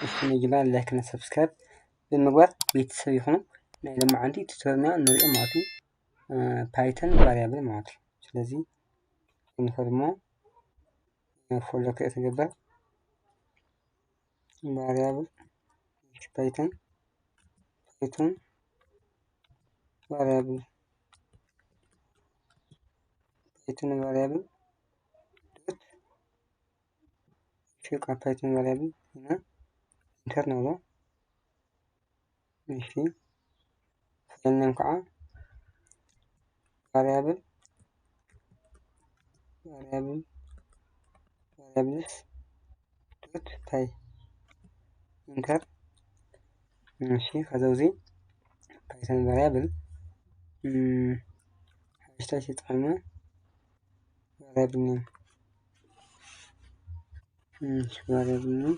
እስቲ መጀመርያ ላይክ እና ሰብስክራይብ ብምግባር ቤተሰብ ይኹኑ። ናይ ሎማዓንቲ ቱቶሪያልና ንሪኦ ማለት እዩ። ፓይተን ቫሪያብል ማለት እዩ። ስለዚ ንኸድሞ ፎሎ ክሪኤት ንገብር። ቫሪያብል ፓይተን ፓይተን ቫሪያብል ፓይተን ቫሪያብል ዶት ሽቃ ፓይተን ቫሪያብል እና ኢንተር ንብሎ። እሺ፣ ፋይል ኔም ከዓ ቫሪያብል ቫሪያብል ቫሪያብልስ ዶት ፓይ ኢንተር። እሺ፣ ከዚ ኣብዚ ፓይተን ቫሪያብል ሓሽታይ ተጠቐመ ቫሪያብል ኔም። እሺ፣ ቫሪያብል ኔም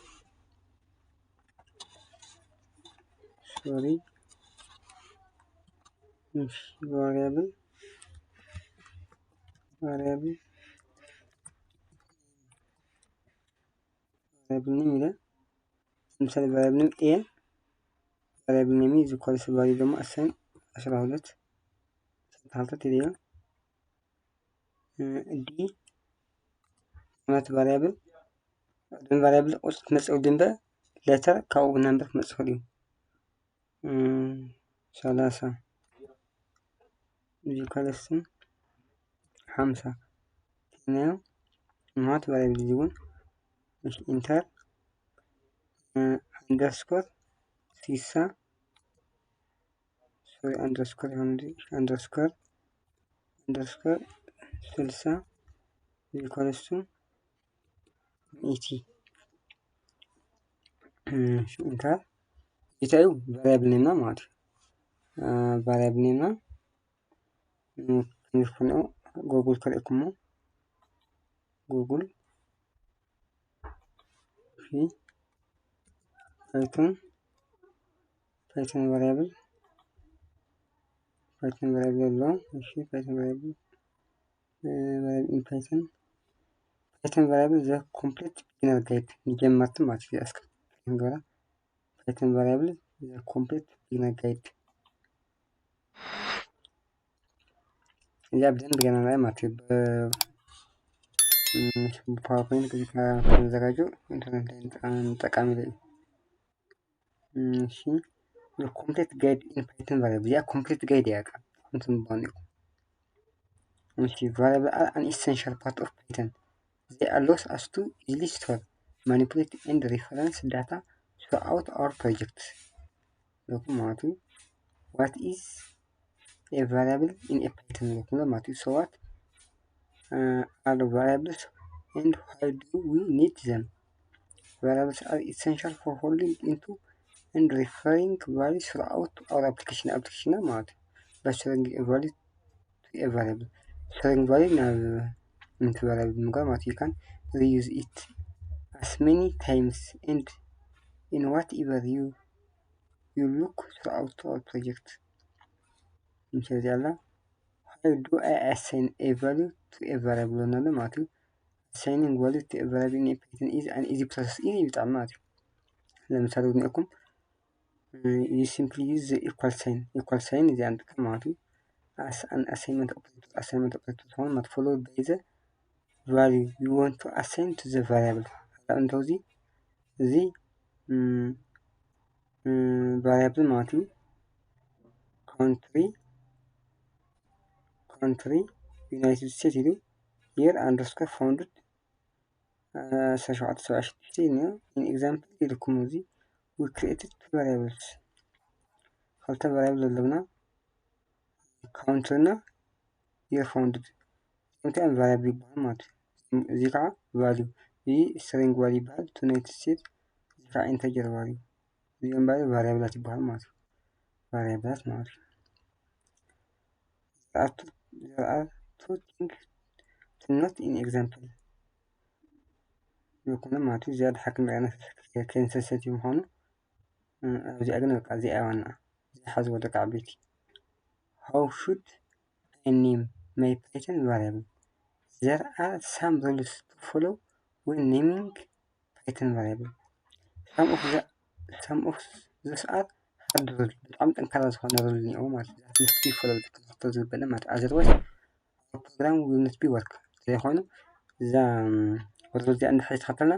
ሶሪ። እሺ፣ ቫሪያብል ቫሪያብል ቫሪያብል ኔም ኢለ፣ ለምሳሌ ቫሪያብል ኔም ኤ፣ ቫሪያብል ኔም እዚ ኳሊስ ቫልዩ ደግሞ ኣሳይን ዓሰርተ ሁለት ሰብተሃልታት ኢለ። ዲ ማለት ቫሪያብል፣ ቅድሚ ቫሪያብል ቁፅሪ ትመፅእ ድምበ ሌተር ካብኡ ብናምበር ክመፅእ ይኽእል እዩ። እም፣ ሰላሳ እዚ ኳሊስን ሓምሳ ቴናዮ ማለት ቫሪያብል እዚ እውን ኢንተር፣ እ፣ ኣንደርስኮር ስልሳ፣ ሶሪ፣ ኣንደርስኮር ይኹን እንጂ፣ ኣንደርስኮር፣ ኣንደርስኮር ስልሳ ኢኳልስ ቱ ሚእቲ። እሺ፣ ኢንተር። እንታይ እዩ? ቫሪያብል ኔምና ማለት እዩ። እ፣ ቫሪያብል ኔምና፣ እ፣ ክንደይ ክኾን እዩ? ጉግል ከርእየኩሞ። ጉግል። እሺ፣ ፓይቶን፣ ፓይቶን ቫሪያብል፣ ፓይቶን ቫሪያብል ኣሎ። እሺ፣ ፓይቶን ቫሪያብል፣ እ፣ ቫሪያብል ኢን ፓይቶን፣ ፓይቶን ቫሪያብል ዘ ኮምፕሊት ቢግነር ጋይድ፣ ንጀመርቲ ማለት እዩ። እስከ ንገራ፣ ፓይቶን ቫሪያብል ዘ ኮምፕሊት ቢግነር ጋይድ። እዚኣ ብደንብ ገና ናይ ማለት እዩ። ብ-፣ ም፣ ብፓወርፖይንት እዚ ከተዘጋጁ ኢንተርኔት ላይ ንጠቃሚ፣ ንጠቃሚ እዩ። ም፣ እሺ፣ ኮምፕሊት ጋይድ ኢን ፓይተን ቫሪያብል። እዚኣ ኮምፕሊት ጋይድ እያ፣ በቃ። እንትን ምባኑ እዩ። እሺ፣ ቫሪያብል are an essential part of Python. They allows us to easily store, manipulate, and reference data throughout our projects. ለኩም ማለት እዩ። What is a variable in a Python? ለኩም ማለት እዩ። So what, uh, are variables and why do we need them? Variables are essential for holding into and referring values throughout our application. Application ማለት እዩ። By storing a value to a variable. Storing value ናብ into variable ምግባር ማለት እዩ። You can reuse it as many times and in whatever you, you look throughout our project. ምሳሌ እዚኣ ኣላ። How do I assign a value to a variable? ኣሎ ማለት እዩ። Assigning value to a variable in Python is an easy process. ኢዚ ብጣዕሚ ማለት እዩ። ለምሳሌ፣ ግንእኩም፣ you simply use the equal sign. Equal sign እዚኣ ንጥቀም ማለት እዩ። As an assignment operator፣ assignment operator ትኾን ማለት፣ followed by the value you want to assign to the variable። እንተዚ እዚ፣ ም፣ ም፣ ቫሪያብል ማለት እዩ። Country፣ country United States ኢሉ፣ year underscore founded፣ እ፣ ዓሰርተ ሸውዓተ ሰብዓ ሽዱሽተ እዩ። In example ኢልኩም፣ እዚ we created two variables፣ ክልተ ቫሪያብል ኣለውና፣ country እና year founded። እዚኦም ቫሪያብል ይበሃል ማለት እዩ። እዚ ከዓ ቫልዩ፣ እዚ string value ይበሃል፣ to United States፣ እዚ ከዓ integer value። እዚኦም ባይ ቫሪያብላት ይበሃል ማለት እዩ። ቫሪያብላት ማለት እዩ። There are two፣ there are two things to note in example። ይኩን ማለት እዩ። ዝያዳ ሓክም ርኣና ከይንሰሰት ምዃኑ፣ እ፣ ኣብዚኣ ግን በቃ እዚኣ ዋና፣ እዚኣ ሓዝዎ ደቂ ዓበይቲ። How should I name my Python variable? There are some rules to follow when naming Python variable. Some of the some of those are hard rule፣ ብጣዕሚ ጠንካራ ዝኾነ rule እኒኦ ማለት እዩ። That must be followed፣ ክትኽተል ዝግበአና ማለት እዩ። Otherwise our program will not be work፣ ዘይኮነ እዛ rule እዚኣ እንድሕር ተኸተልና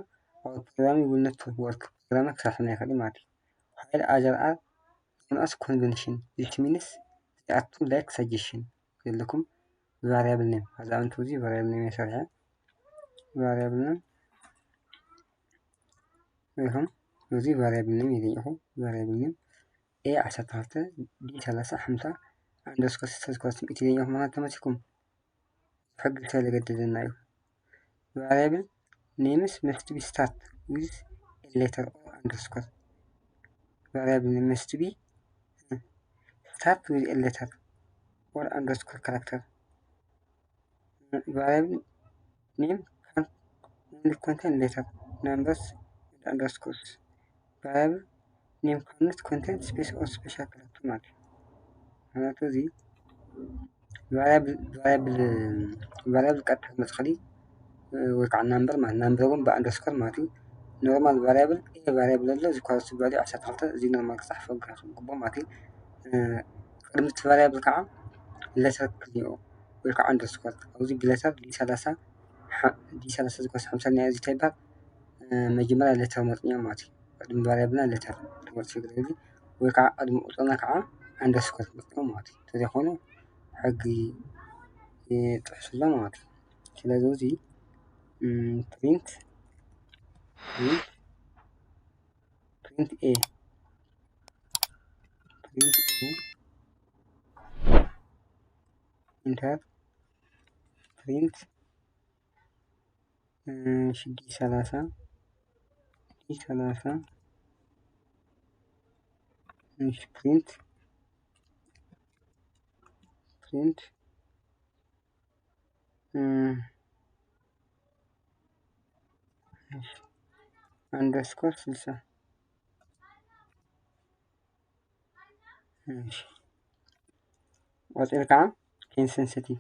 our program will not work፣ ፕሮግራምና ክሰርሐልና ይኽእል ማለት እዩ። While other are known as convention፣ this means they are too like suggestion ዘለኩም variable name። ከዛ እንቱ እዚ variable name የሰርሐ variable name ይኹን፣ እዚ variable name ይለይኹ። Variable name a ዓሰርተ ክልተ፣ d ሰላሳ፣ ሓምሳ፣ underscore ስልሳ ዝኮስም እቲ ይለይኹ ማለት ተመሲኩም ሕጊ ስለዘገደደና እዩ። Variable names must be start with a letter or underscore። Variable name must be start with a letter or underscore character። Variable name can only contain letter, numbers and underscores። Variable name cannot contain space or special character ማለት እዩ። ምክንያቱ እዚ variable variable variable ቀጥታ መፅኸሊ ወይ ከዓ number ማለት number እውን ብ underscore ማለት እዩ። Normal variable a variable ኣሎ፣ እዚ ኳልስ ቫልዩ ዓሰርተ ክልተ፣ እዚ normal ክፃሕፎ ግቡእ ማለት እዩ። ቅድሚ እቲ variable ከዓ letter ክልኦ ወይ ከዓ underscore ኣብዚ ብ letter d ሰላሳ፣ d ሰላሳ ዝኮስ ሓምሳ ናይ እዚ እንታይ ይበሃል? መጀመርያ letter መፅንዮ ማለት እዩ። ቅድሚ variable ና letter ትመፅእ ግዜ ወይ ከዓ ቅድሚ ቁፅርና ከዓ underscore መፅንዮ ማለት እዩ። እንተዘይኮነ ሕጊ ይጥሕሱ ኣሎ ማለት እዩ። ስለዚ እዚ print print print a print a enter print d ሰላሳ d ሰላሳ print print underscore ስልሳ። ቀፂል ከዓ case sensitivity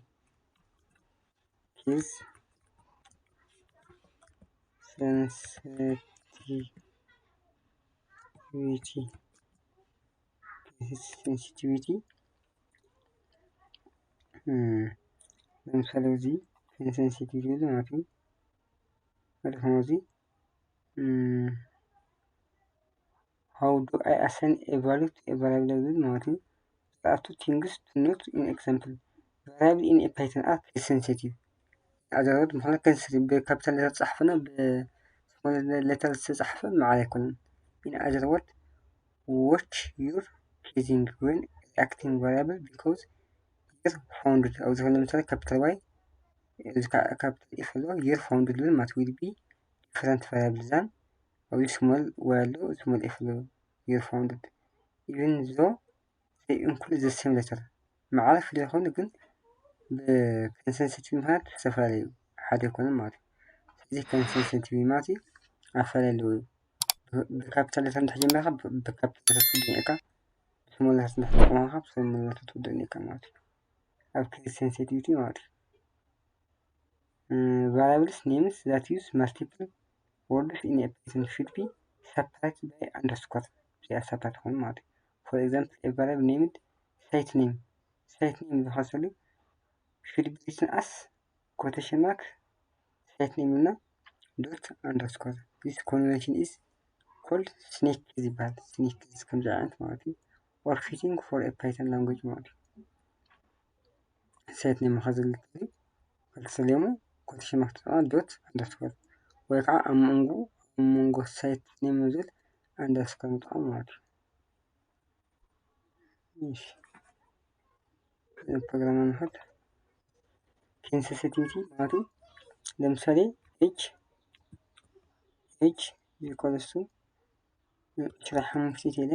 case sensitivity case sensitivity ለምሳሌ እዚ case sensitivity ማለት እዩ። እዚ how do I assign a value to a variable ዝብል ማለት እዩ። There are two things to note in example። Variable in a Python are case sensitive። Other word ምኾነ case sensitive ብካፒታል letter ተፃሕፈና ብ small letter ዝተፃሕፈ መዓል ኣይኮነን። In other word watch your casing when reacting variable because year founded ኣብዚ ኾነ ለምሳሌ capital Y እዚ capital F ኣሎ year founded ዝብል ማለት will be different variable than ኣብዚ small Y ኣሎ small F ኣሎ year founded even though they include the same letter መዓል ፍለ ይኾኑ ግን ብ case sensitive ምክንያት ዝተፈላለዩ ሓደ ይኮኑ ማለት እዩ። ስለዚ case sensitive ማለት እዩ ኣፈላለዩ እዩ። ብካፒታል letter እንድሕር ጀሚርካ ብካፒታል letter ትውድእ ኢካ፣ ብስሞል letter እንድሕር ተጠቅምካ ብስሞል letter ትውድእ ኢካ ማለት እዩ። ኣብ case sensitivity ማለት እዩ። Variables names that use multiple words in a Python should be separated by underscore። እዚኣ separate ኮይኑ ማለት እዩ። For example a variable named site name site name ዝኸሰሉ should be written as quotation mark site name እና dot underscore። This convention is called snake case ይበሃል። Snake case ከምዚ ዓይነት ማለት እዩ። Or fitting for a Python language ማለት እዩ። Site name ከዘልክል ከተሰልየሙ quotation mark txtxl dot underscore ወይ ከዓ ኣብ መንጎ ኣብ መንጎ site name ዝብል underscore ምጥቃም ማለት እዩ። እሺ ፕሮግራም ንኸድ case sensitivity ማለት እዩ። ለምሳሌ h h equals to ዕስራ ሓሙሽተ ኢለ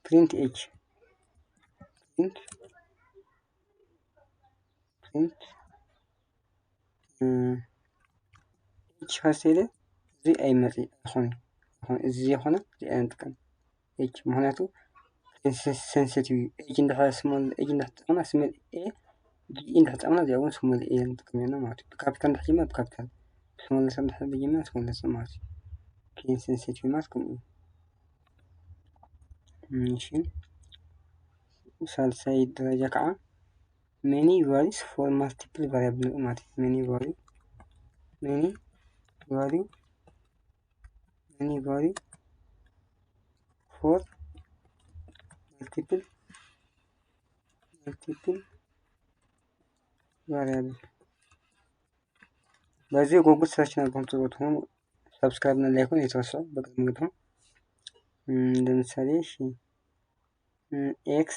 print h print print h ከሰለ እዚ ኣይመፅእ ኣይኮነ እዚ ዘይኮነ እዚ ኣይንጥቀም h ምክንያቱ sensitive h እንድሕር small h እንድሕር ተጠቅምና small a g እንድሕር ተጠቅምና እዚኣ እውን small a ንጥቀም ኢና ማለት እዩ። ብካፒታል እንድሕር ጀመር ብካፒታል ተመለሰ እንድሕር ብጅምላ ተመለሰ ማለት እዩ። Key insensitive ማለት ከምኡ እዩ። እሺ፣ ሳልሳይ ደረጃ ከዓ many values for multiple variable ማለት እዩ። Many value many value many value for multiple multiple variable። በዚ Google search ነግርኩም ትጽውትኹም subscribe ን like ን ይትረስዑ። በቅድሚ ግድኹም ለምሳሌ እሺ x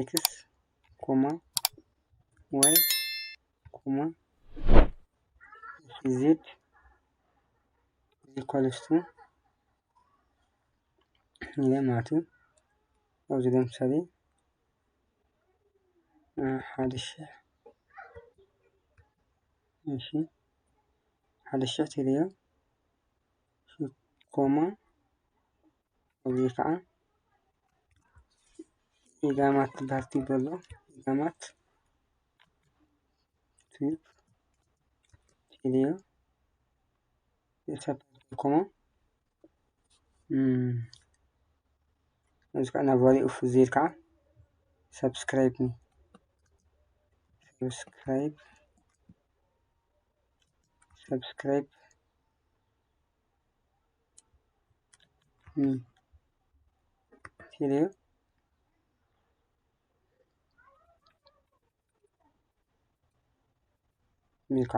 x comma y comma z equals to ኢለ ማለት እዩ። ኣብዚ ለምሳሌ ሓደ ሽሕ እሺ ሓደ ሽሕ ትሪዮ ኮማ እዚ ከዓ ኢጋማት ትበሃል ቲዩብ ኣሎ። ኢጋማት ቲዩብ ቴሌዮ ኮማ እዚ ከዓ ናብ ቫሊ ኦፍ ዜድ ከዓ subscribe me subscribe subscribe me ቴሌዮ ሚካ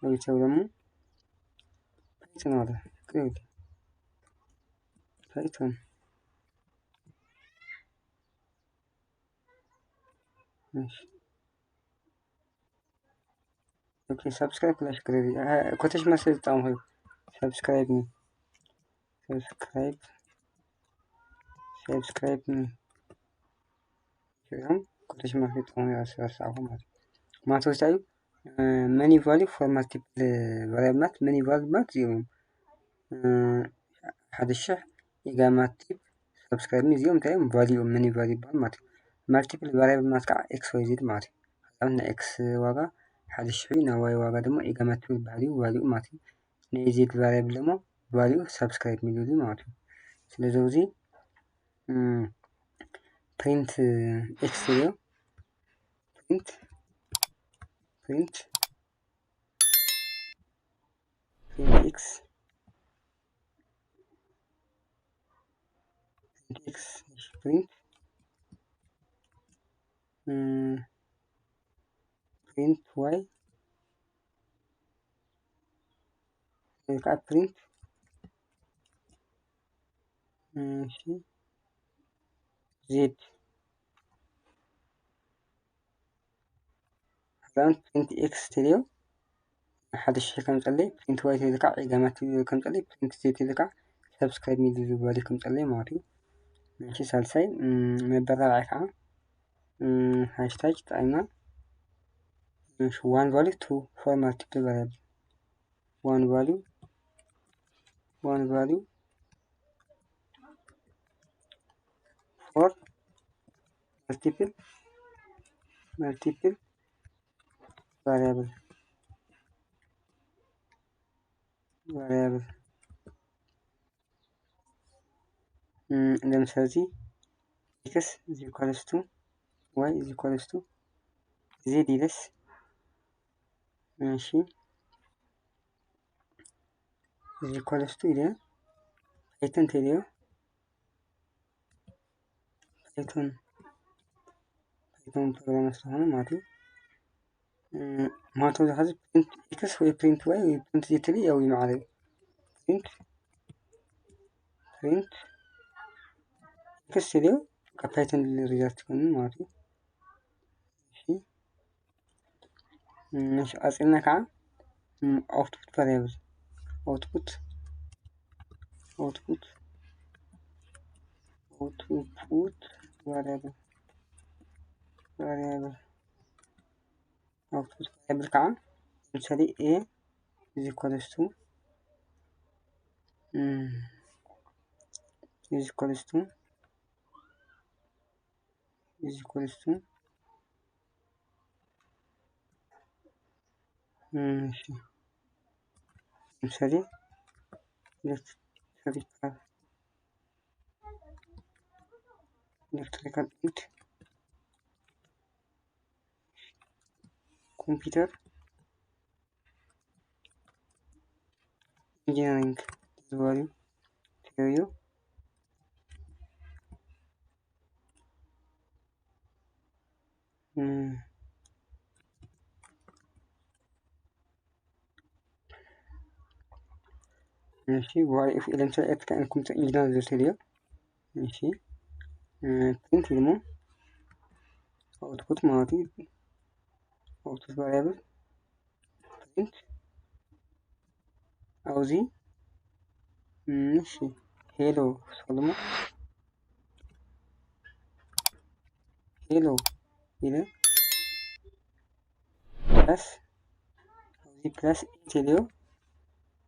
ወይተው ደግሞ ፓይተን አለ። Good ፓይተን እሺ okay subscribe ክላሽ ክረዲ ኮቴሽ መስል ጣም ሆይ subscribe me subscribe subscribe me ኮቴሽ መስል ጣም ያስረሳሁ ማለት ማለት ወስታዩ many value for multiple variable ማለት many value ማለት እዮም ሓደ ሽሕ ኢጋማት ቲዩብ subscribe me እዚኦም እንታይ እዮም value many value ይባል ማለት እዩ። Multiple variable ማለት ከዓ x y z ማለት እዩ። ንኣብነት ናይ x ዋጋ ሓደ ሽሕ እዩ፣ ናይ y ዋጋ ድማ ኢጋማት ቲዩብ value value ማለት እዩ። ናይ z variable ድማ value subscribe me ይብሉ ማለት እዩ። ስለዚ እዚ print x እዩ print print x print x print print y ወይ ከዓ print እሺ z print x ትልዮ ሓደ ሽሕ ከምፀለይ print y ትልካ ኢጋማት ከምፀለይ print z ትልካ subscribe me ዝብል value ከምፀለይ ማለት እዩ። እሺ ሳልሳይ መበራብዓይ ከዓ ሃሽታግ ተጠቂምና one value to for multiple variable one value one value for multiple multiple variable variable ለምሳሌ x is equals to y is equals to z ኢለስ እሺ is equals to ኢለ ፓይተን ቴልዮ ፓይተን ፓይተን ፕሮግራም ስለሆነ ማለት እዩ። ማለት እዚ ሕዚ print x ወይ print y ወይ print z ትብል ያው ይማዕረ print print x ትልዮ ካብ ፓይተን ሪዛልት ትኮኑ ማለት እዩ። እሺ ቀፂልና ከዓ output variable output output output variable variable output variable ከዓ ለምሳሌ a is equals to is equals to is equals to እሺ፣ ለምሳሌ electrical electrical and computer engineering ዝበሉ ተርእዩ። እሺ፣ what if ለምሳሌ ኤሌክትሪካል ኢንኮምፒውተር ኢንጂነር ዝብል ተልዮ። እሺ፣ ፕሪንት ኢልሞ ኣውትፑት ማለት እዩ። ኣውትፑት ቫሪያብል ፕሪንት ኣብዚ እሺ፣ ሄሎ ሰለሞ ሄሎ ኢለ ፕላስ ኣብዚ ፕላስ ኢንት ኢልዮ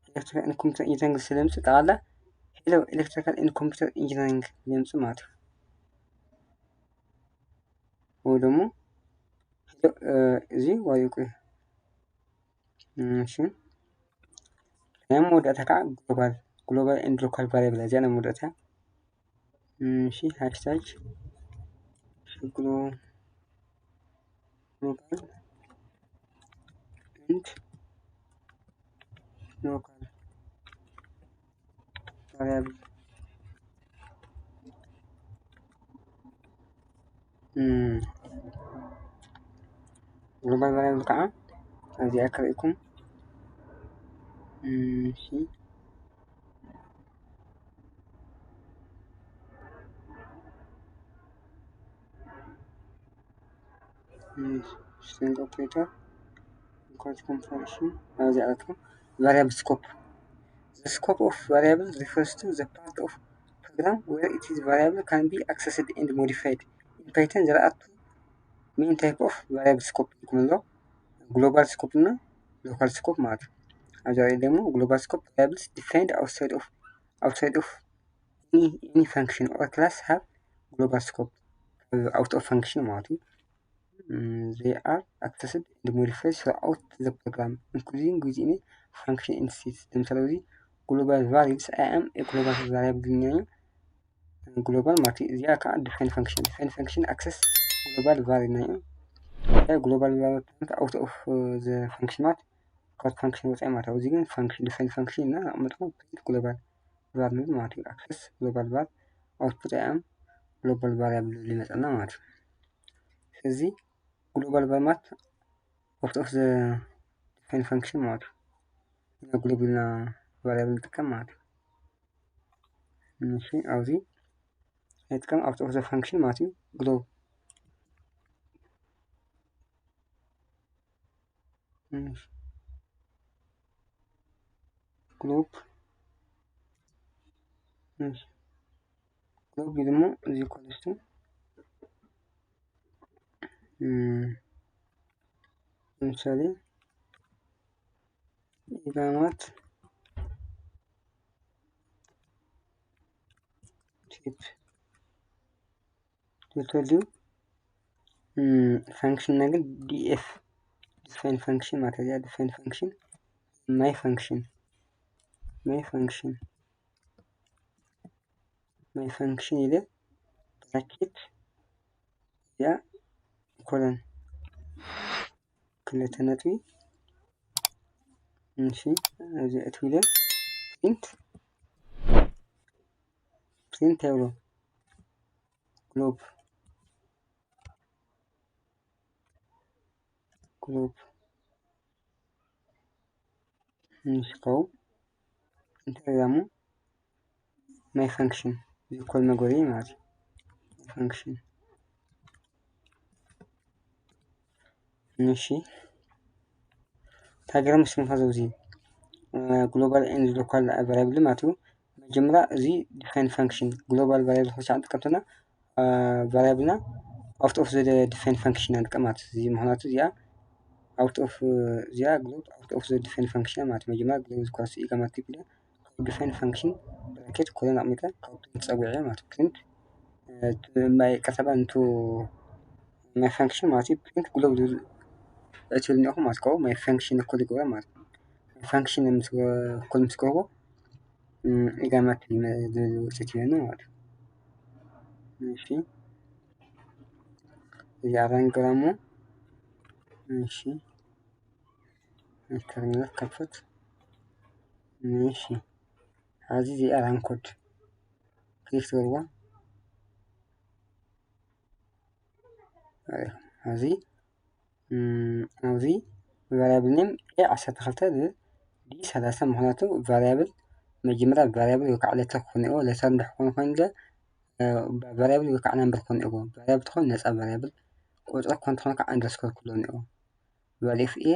ኤሌክትሪካል ኢንኮምፒውተር ኢንጂነሪንግ ስለምጽእ ጠቕላላ ሄሎ ኤሌክትሪካል ኢንኮምፒውተር ኢንጂነሪንግ ለምጽእ ማለት እዩ። ወይ ደግሞ እዚ ዋሪቁ እሺ፣ ናይ መወዳእታ ከዓ ግሎባል ግሎባል ኤንድ ሎካል ቫሪያብል እዚኣ ናይ መወዳእታ። እሺ፣ ሃሽታግ ግሎባል ኤንድ ሎካል ቫሪያብል ግሎባል ቫሪያብል ከዓ እዚኣ ክርእይኩም። እሺ፣ string operator ኮንፈርሽን ኣብዚ ኣረክም ቫሪያብል ስኮፕ the scope of variable refers to the part of program where it is variable can be accessed and modified in Python. There are two main type of variable scope ይልኩም ኣሎ፣ ግሎባል ስኮፕ እና ሎካል ስኮፕ ማለት ነው። ኣብዚ ደግሞ ግሎባል ስኮፕ variables defined outside of outside of any any function or class have global scope out of function ማለት እዩ። They are accessed and modified throughout the program including within function instance። ለምሳሌ እዚ global variables I am global variable ግኛዩ ግሎባል ማለት እዩ። እዚኣ ከዓ define function define function access global variable ናይ global variable out of the function ማለት ካብ function ወፃኢ ማለት እዩ። እዚ ግን function define function እና ኣቕመጥኩም global var ንብል ማለት እዩ። Access global var output I am global variable ዝብል ይመፀና ማለት እዩ። ስለዚ global var ማለት out of the define function ማለት እዩ። ግሎባልና ቫሪያብል ንጥቀም ማለት እዩ። እሺ፣ ኣብዚ ንጥቀም out of the function ማለት እዩ። ግሎብ ግሎብ ግሎብ እዩ። ደግሞ እዚ equals to ለምሳሌ ኢላማት ቲፕ ልተልዩ function ነገር def define function ማለት እዚኣ define function my function my function my function ኢለ ብራኬት እዚኣ ኮለን ክልተ ነጥቢ እሺ እዚ እቲ ኢለ ፕሪንት ፕሪንት ይብሎ ግሎብ ግሎብ ንስከው እንታይ ዳሞ my function እዚ ኮል መጎሪ ማለት እዩ። Function እሺ ታገረ ምስ ምካ ዘውዚ global and local variable ማለት እዩ። መጀመርያ እዚ define function global variable ክሳዕ ንጥቀም ተለና variable ና out of the define function ኢና ንጥቀም ማለት እዩ። እዚ ምክንያቱ እዚኣ out of እዚኣ ግሎብ out of the define function ማለት እዩ። መጀመርያ ግሎብ ዝኳስ ኢጋማቲክ ኢለ ካብ define function ብራኬት ኮለን ኣቕሚጠ ካብ ፕሪንት ፀዊዐ ማለት እዩ። ፕሪንት ማይ ቀተባ ንቱ my function ማለት እዩ። Print globe ዝብል እትብል እኒኹም ማለት ከው my function እኩል ይገብሮ ማለት እዩ። My function ምስ እኩል ምስ ገብሮ ኢጋማት ውፅኢት ይበና ማለት እዩ። እሺ እዚኣ ራን ግራሞ እሺ ኢንተርኔት ከፍት። እሺ ሐዚ እዚኣ ራን ኮድ ክሊክ ትገብርዋ። ሐዚ ኣብዚ ቫሪያብል ኔም ኤ ዓሰርተ ክልተ ዝብል ዲ ሰላሳ ምክንያቱ ቫሪያብል መጀመርያ ቫሪያብል ወይ ከዓ ሌተር ክኾን እዎ። ሌተር እንድሕኮን ኮይኑ ቫሪያብል ወይ ከዓ ናምበር ክኾን እዎ። ቫሪያብል ትኾን ነፃ ቫሪያብል ቁፅሪ ክኾን ትኾን ከዓ ኣንደርስኮር ክህልዎ እዎ። ቫሊ ኦፍ ኤ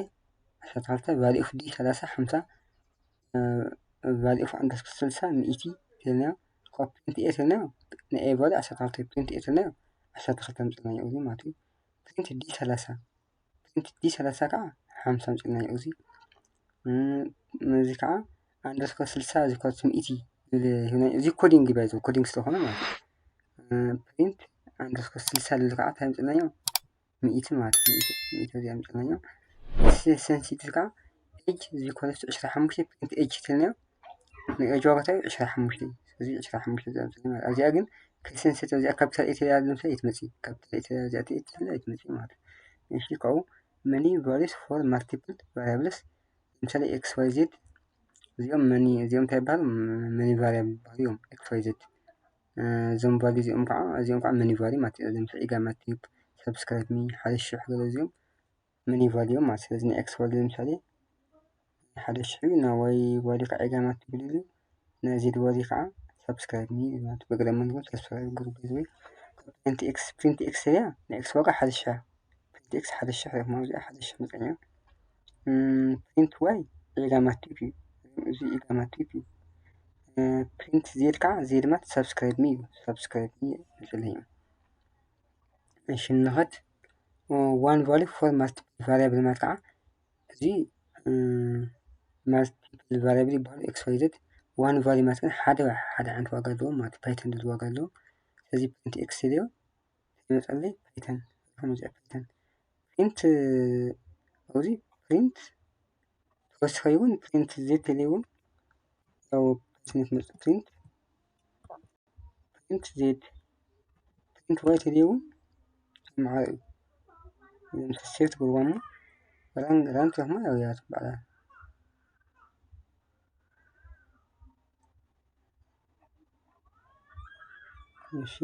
ዓሰርተ ክልተ ቫሊ ኦፍ ዲ ሰላሳ ሓምሳ ቫሊ ኦፍ ኣንደርስኮር ስልሳ ሚእቲ ተልና ኮ ፕሪንት ኤ ተልና ንኤ ቫሊ ዓሰርተ ክልተ ፕሪንት ኤ ተልና ዓሰርተ ክልተ ምፅናዮ እዚ ማለት እዩ። ፕሪንት ዲ ሰላሳ ፕሪንት ዲ ሰላሳ ከዓ ሓምሳ ምፅናዮ እዚ እዚ ከዓ ኣንደርስኮር ስልሳ እዚ ኮርስ ሚእቲ ዝብል ሂብና እዚ ኮዲንግ ባይዞ ኮዲንግ ስለሆነ ማለት እዩ። ፕሪንት ኣንደርስኮር ስልሳ ዝብል ከዓ እንታይ ምፅናዮ ሚእቲ ማለት እዩ። ሚእቲ እዚኣ ምፅናዮ ሴንሲቲቭ ከዓ ኤጅ እዚ ኮርስ ዕስራ ሓሙሽተ ፕሪንት ኤጅ ተልና ንኤጅ ዋጋ እንታይ ዕስራ ሓሙሽተ እዩ። ስለዚ ዕስራ ሓሙሽተ እዚኣ ምፅናዮ ማለት እዚኣ ግን ከይሰንሰት እዚኣ ካፒታል ኤ ተላ ለምሳሌ ኣይትመፅእ ካፒታል ኤ ተላ እዚኣ ተላ ኣይትመፅእ ማለት እዩ። እሺ ካብኡ many values for multiple variables ለምሳሌ ኤክስ ዋይ ዜድ እዚኦም መኒ እዚኦም እንታይ ይበሃሉ? መኒ ቫሪያብል ይበሃሉ እዮም። ኤክስ ዋይ ዜድ እዞም ቫሊ እዚኦም ከዓ እዚኦም ከዓ መኒ ቫሊ ማለት እዩ። ለምሳሌ ኢጋማ ቲፕ ሳብስክራይብ ሚ ሓደ ሽሕ ገለ እዚኦም መኒ ቫሊ እዮም ማለት ስለዚ ናይ ኤክስ ቫሊ ለምሳሌ ሓደ ሽሕ እዩ። ናይ ዋይ ቫሊ ከዓ ኢጋማ ቲፕ ልሉ ናይ ዜድ ቫሊ ከዓ ሳብስክራይብ ሚ ማለት በገለ መንገድ ሳብስክራይብ ግሩፕ ዝብል ፕሪንት ኤክስ ፕሪንት ኤክስ እያ ናይ ኤክስ ዋጋ ሓደ ሽሕ ፕሪንት ኤክስ ሓደ ሽሕ ማለት እዚኣ ሓደ ሽሕ መፀኛ ፕሪንት ዋይ ኢጋማ ቲፕ እዩ። እዚ ኢጋማ ቲፕ እዩ። ፕሪንት ዜድ ከዓ ዜድ ማለት ሳብስክራይብ ሚ እዩ። ሳብስክራይብ ሚ መፀለኛ እዩ። እሺ ንኸድ ዋን ቫሊ ፎር ማልቲፕል ቫሪያብል ማለት ከዓ እዚ ማልቲፕል ቫሪያብል ይበሃሉ ኤክስ ዋይ ዜድ ዋን ቫሊ ማለት ግን ሓደ ሓደ ዓይነት ዋጋ ኣለዎ ማለት ፓይተን ድል ዋጋ ኣለዎ። ስለዚ ፕሪንት ኤክስ ኢልዮ ይመፀለይ ፓይተን ከምዚኣ ፓይተን ፕሪንት ኣብዚ ፕሪንት ተወሰኸ ይውን ፕሪንት ዜድ ተለይውን ያው ፕሪንት መፅ ፕሪንት ፕሪንት ዜድ ፕሪንት ዋይ ተለይውን ተመዓሪ እዩ። ሴፍ ትገብርዋ ራን ራን ትረክማ ያው ያት በዓላ እሺ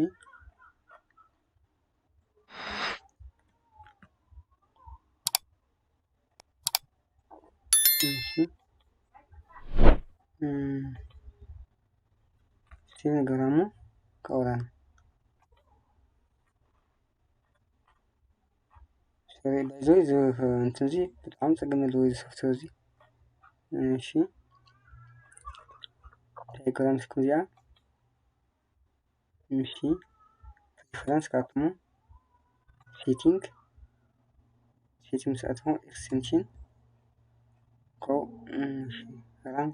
እሺ ሴቭ ንገራሞ ከውራን ሶሪ ባይዘወይ እንትን እዚ ብጣዕሚ ፀገም ኣለዎ እዚ ሶፍትዌር እዚ። እሺ ቴሌግራም ስክሪን እዚኣ እሺ ፕሪፈረንስ ካብትሞ ሴቲንግ ሴቲንግ ስኣትሞ ኤክስቴንሽን ኮ ራን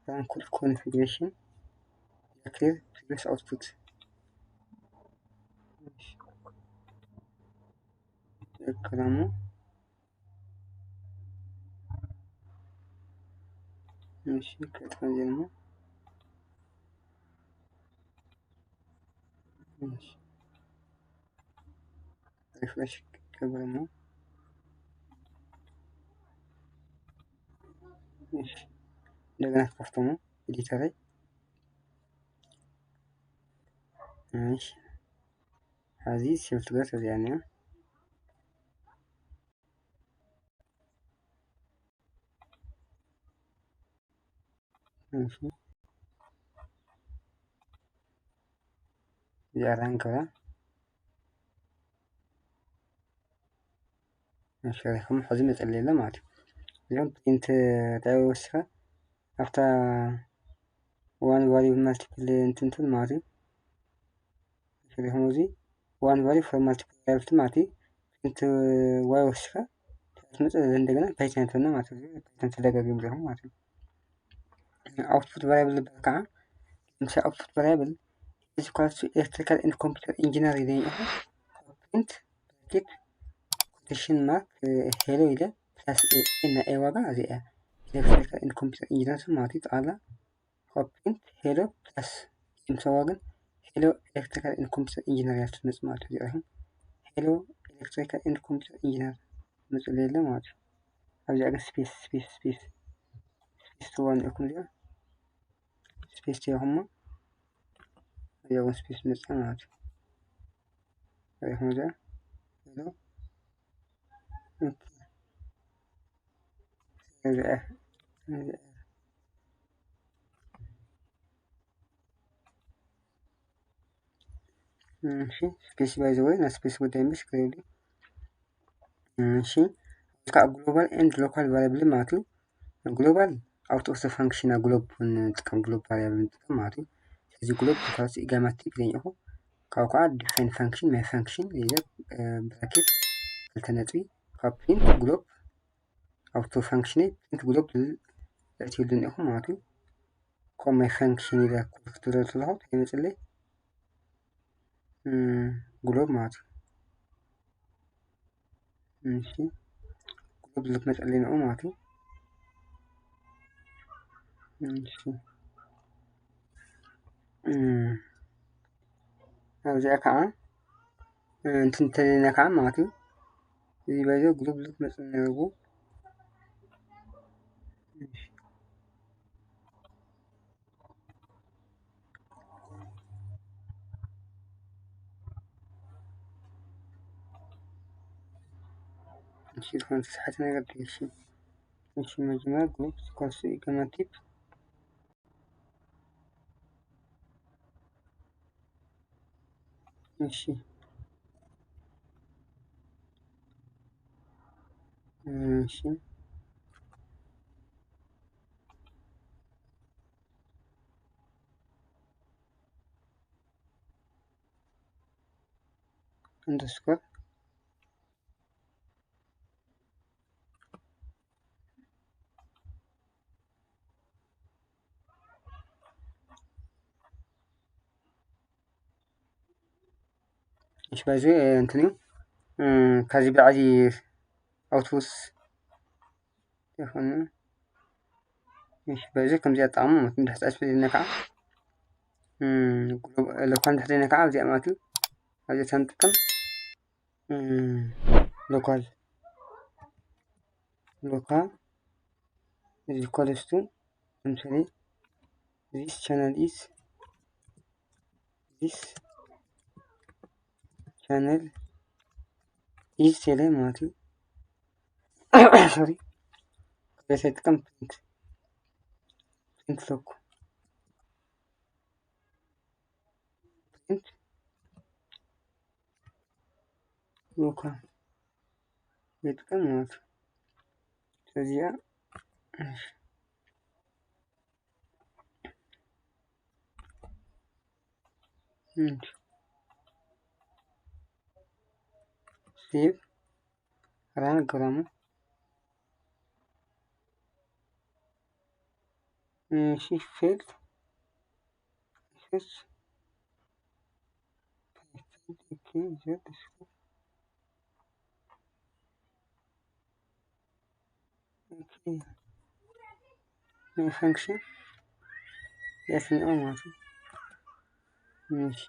ራን ኮንፊግሬሽን ክሊር ፕሪቪየስ አውትፑት ክላሙ እሺ ከጥፈን ጀምሮ እሺ ሪፍሬሽ ክገብር ነው። እሺ እንደገና ክከፍቶ ነው ኤዲተረይ። እሺ ሐዚ ሴቭ ትገር ተዚኣኒያ እሺ እዚኣ ራን ክብላ እሺ ሪኹም ሐዚ መጸለየለ ማለት እዩ። እዚኦም ፕሪንት እንታይ ወሲኸ ኣብታ ዋን ቫልዩ ማልቲፕል እንትንትን ማለት እዩ። ሪኹም እዚ ዋን ቫልዩ ፎር ማልቲፕል ቫልዩ ማለት እዩ። ፕሪንት ዋይ ወሲኸ ትመጽእ እንደገና ፓይተን ፈና ማለት እዩ። ፓይተን ተደጋግም ሪኹም ማለት እዩ። ኣውትፑት ቫሪያብል ዝበሃል ከዓ ምሳሌ ኣውትፑት ቫሪያብል is equal to electrical and computer engineer ይለኝ ኢኹ ፕሪንት bracket quotation mark hello ኢለ plus a። እና a ዋጋ እዚኣ electrical and computer engineer ማለት እዩ። ጠቕላላ print hello plus a ምስ ዋጋ ግን hello electrical and computer engineer እያ ትመጽእ ማለት እዩ። እዚኣ hello electrical and computer engineer መጽእ የለ ማለት እዩ። ኣብዚኣ ግን space space space space ትዋን ኢኹም እዚኣ space ተይኹሞ እዚኣ እውን space መጽእ ማለት እዩ። ሪኢኹም እዚኣ hello እዚኣ እዚኣ እሺ space by the way ና space ጉዳይ ምሽ ክሪዲ እሺ ከዓ global and local variable ማለት እዩ። Global out of the function ና globe ንጥቀም globe variable ንጥቀም ማለት እዩ። ስለዚ globe ተካሲ ኢጋማ type ዘኝ ኢኹ ካብ ከዓ define function my function ኢለ bracket ክልተ ነጥቢ ካብ print globe out of function print globe ዝብል እትህሉ እኒኹም ማለት እዩ። ኮም my function ኢለ ክፍትሎ ዘለኹ እንታይ ይመፅለይ globe ማለት እዩ። እሺ globe ዝመፀለይ ንዑ ማለት እዩ። እሺ ኣብዚኣ ከዓ እንትንተለና ከዓ ማለት እዩ። እዚ ባይዞ ግሩፕ ዝመፅ ነርዎ እሺ ዝኾነ ተስሓተ ነገር ድሽ እሺ መጀመር ግሩፕ ዝኮንሱ ኢገማቲፕ እሺ እሺ underscore እሺ ባይዘ እንትን እዩ ከዚ ብዓዚ ኣውቶቡስ ይኹን እሺ ባይዘ ከምዚ ኣጣሙ ማለት እንድሕፃ ስፈልና ከዓ ለኳ እንድሕፅና ከዓ ኣብዚኣ ማለት እዩ ኣብዚኣ ንጥቀም local local is equals to ለምሳሌ this channel is this channel is tele ማለት እዩ sorry ከዛ ይጥቀም print print local print local ይጥቀም ማለት እዩ። ስለዚኣ save run ግራሙ እሺ failed እሺ okay function የትኛው ማለት ነው። እሺ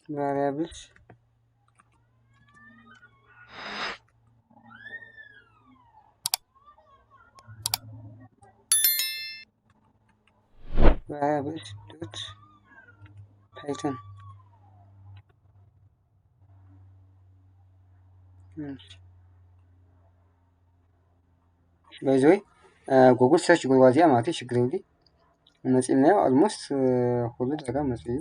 variables variables dot python by the way Google search ጎልዋ እዚኣ ማለት እዩ። ሽግር የብሉ መፂእናዮ almost ኩሉ ዳጋ መፂኡ እዩ።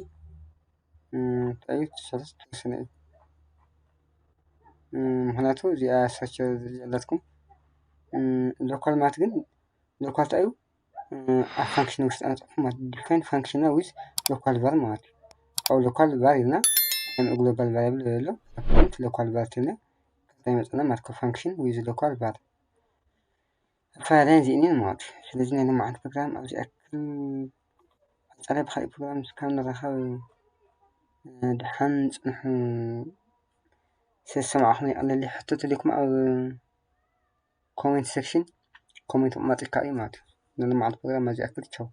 እንታይ እዩ ሰለስተ ተወሰነ እዩ። ምክንያቱ እዚኣ search ዘላትኩም local ማለት ግን local እንታይ እዩ ኣብ function ውሽጢ ኣነጥኩም ማለት define function with local var ማለት እዩ። ካብ local var ኢልና M global variable ዘሎ ኣካውንት local var ትልና ካብታ ይመፀና ማለት function with local var ፋይል እዚእኒን ማለት እዩ። ስለዚ ናይ ልምዓት ፕሮግራም ኣብዚ ኣክል ኣፃላይ ብካሊእ ፕሮግራም እስካብ ንራኸብ ድሓን ፅንሑ። ስለዝሰማዕኹም የቐለሊ ሕቶ ተሊኩም ኣብ comment section comment ማጥልካ እዩ ማለት እዩ። ንልምዓት ፕሮግራም ኣብዚ ኣክል ቻው።